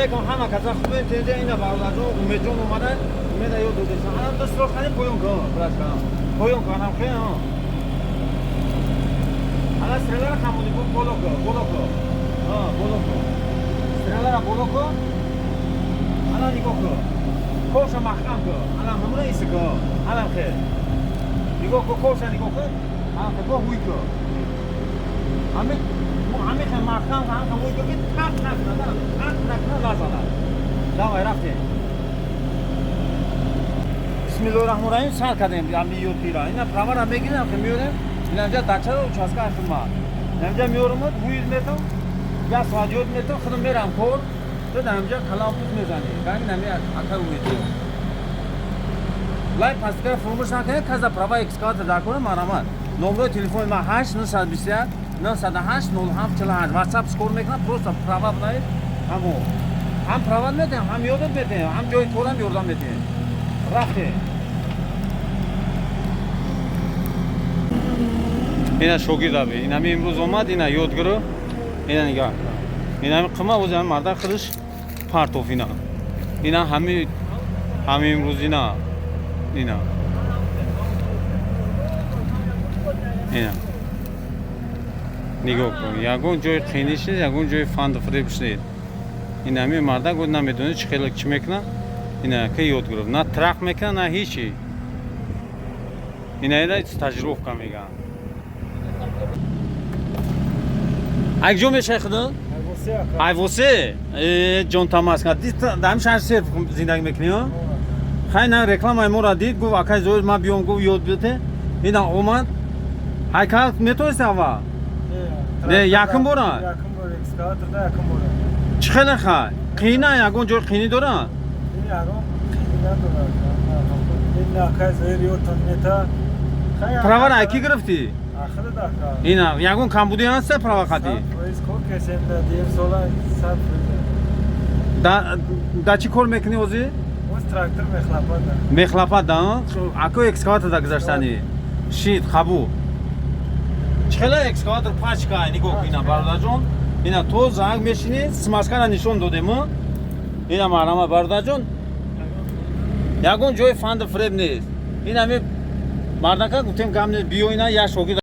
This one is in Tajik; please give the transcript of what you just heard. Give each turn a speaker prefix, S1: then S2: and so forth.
S1: Алейкум, ҳама каса хубен, тенҷа. Ина, бародарҷон, Умедҷон омада, Умеда ёд додеса. Анам дастро хани поён кун, брашка. Поён кун, анам хе. Ана стрелара хамони кун, боло кун, боло кун. Ҳа, боло кун. Стрелара боло кун. Ана нигоҳ кун. Ковша маҳкам кун. Ана ҳамуна иси кун. Анам хе. Нигоҳ кун, ковша нигоҳ кун. Анам хе, бо ҳуй кун. Ҳами ҳами хе маҳкам, ҳами хе ҳуй кун, ки тақ накунад, тақ накунад, назанад. Давай, рафтем. Бисмиллоҳи раҳмони раҳим, сар кардем ҳами ёдгира. Ина правара мегирем, хе меорем. Инҷа дачара, участка хидмат. Инҷа меорам, ҳуй метам. Як соат ёд метам, худам мерам кор. Ту дар инҷа калам пут мезанӣ. Ганги нами акай Умедҷон. Лайк, подписка фуромӯш накунед, каза права экскаватор дар кора, марҳамат. Номерои телефони ман 8 921 908 07 48. WhatsApp скор мекунам, просто права бинавед, ҳамо. Ҳам права медиҳам, ҳам ёдат медиҳам, ҳам ҷои корам ёрдам медиҳем. Рафтем. Ина шогирд аби. Инами имрӯз омад, ина ёд гирифт. Ина нигаҳ. Инами қима ози ҳами марда худаш партоф ина. Ина ҳами имрӯз ина. Ина. Ина. Нигоҳ кун. Ягон ҷои қиниш нест, ягон ҷои фанду фиребш нест. Ин ҳами марда гуфт, намедонӣ чӣ хеле чӣ мекунад. Ина ки ёд гирифт. На трак мекунад, на ҳечи. Ина ина стажировка мегӯянд. Ак ҷо мешай худо? Айвосе? Ҷон тамас кард. Дар ҳамин шаҳр сер зиндагӣ мекунӣ, ҳа? Хай, на рекламаи моро дид, гуфт, акай Зоир, ман биём, гуфт, ёд бите. Ина омад. Ҳай, ка метонисти аввал? Не, якум бора?
S2: Якум бор экскаваторда, якум бора.
S1: Чӣ хеле хай? Қийна, ягон ҷои қинӣ дора?
S2: Ин ягон қийни надорад. Ин акай Зоир ёдтон мета.
S1: Правара айки гирифтӣ?
S2: Ахири дака.
S1: Ина ягон камбудӣ ҳаста права қатӣ?
S2: 100% кор кесем да дим сола 100%.
S1: Да чӣ кор мекунӣ ҳозир?
S2: Оз трактор мехлапад да.
S1: Мехлапад да? Ако экскаватор да гузаштанӣ. Шид, қабул. Чӣ хеле экскаватор пачка, нигоҳ кун, ина, бародарҷон. Ина то занг мешинӣ, смазкара нишон додем, ина марҳамат, бародарҷон. Ягон ҷои фанду фиреб нест. Ин ҳами мардака гуфтем, гап нест, биё, ина як шогирд.